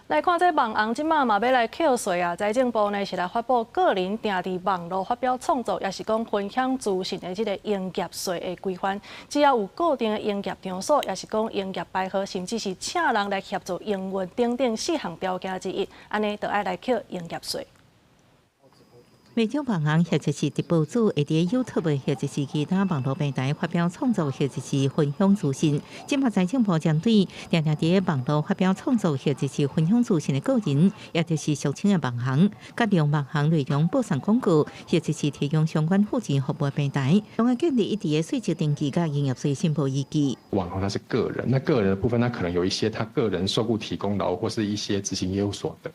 來看這網紅這馬嘛欲來課稅啊！財政部呢是來發布個人定佇網路發表創作，抑是講分享資訊的這个營業稅的規範。只要有固定的營業場所，抑是講營業牌號，甚至是請人來協助營運等等四項條件之一，按呢就愛來課營業稅。袂少網紅或者是直播主會佇 YouTube 或者是其他網路平台發表創作或者是分享資訊。這馬財政部針對定定佇網路發表創作或者是分享資訊的個人，也就是俗稱的網紅，佮利用網紅內容播送廣告，或者是提供相關附件服務平台，攏愛建立一致的稅籍登記佮營業稅申報依據。網紅他是個人，那個人的部分，他可能有一些他個人受僱提供勞務或是一些執行業務所得。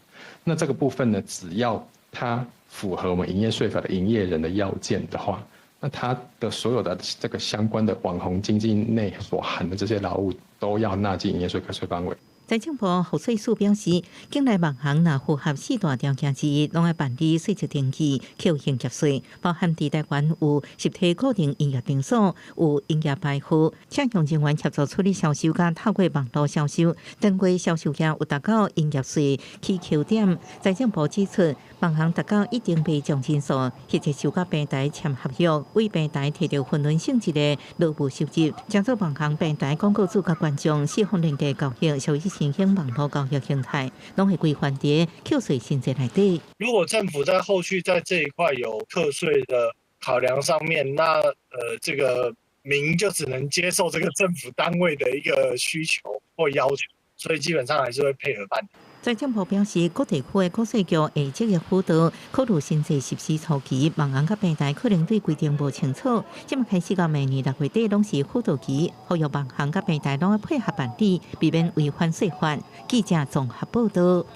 那這個部分呢，只要他符合我們營業稅法的營業人的要件的話，那他的所有的這個相關的網紅經濟內所含的這些勞務，都要納進營業稅課稅範圍。財政部賦稅署表示，境內網紅若符合四大條件之一，攏愛辦理稅籍登記、扣營業稅，包含佇台灣有實體固定營業場所、有營業牌號、請用人員協助處理銷售，佮透過網路銷售，單月銷售額有達到營業稅起扣點。財政部指出，網紅達到一定備獎人數，或者受佮平台簽合約，為平台提著分潤性質的勞務收入，將做網紅平台廣告主佮觀眾四方連結交易，屬於新興網路交易形態，攏會規範佇課稅新制內底。如果政府在後續在這一塊有課稅的考量上面，那這個民就只能接受這個政府單位的一個需求或要求，所以基本上還是會配合辦理。財政部表示，各地區的國稅局會積極輔導，考慮新制實施初期，網紅佮平台可能對規定無清楚，這馬開始到明年6月底攏是輔導期，呼籲網紅佮平台攏愛配合辦理，避免違反稅法。記者綜合報道。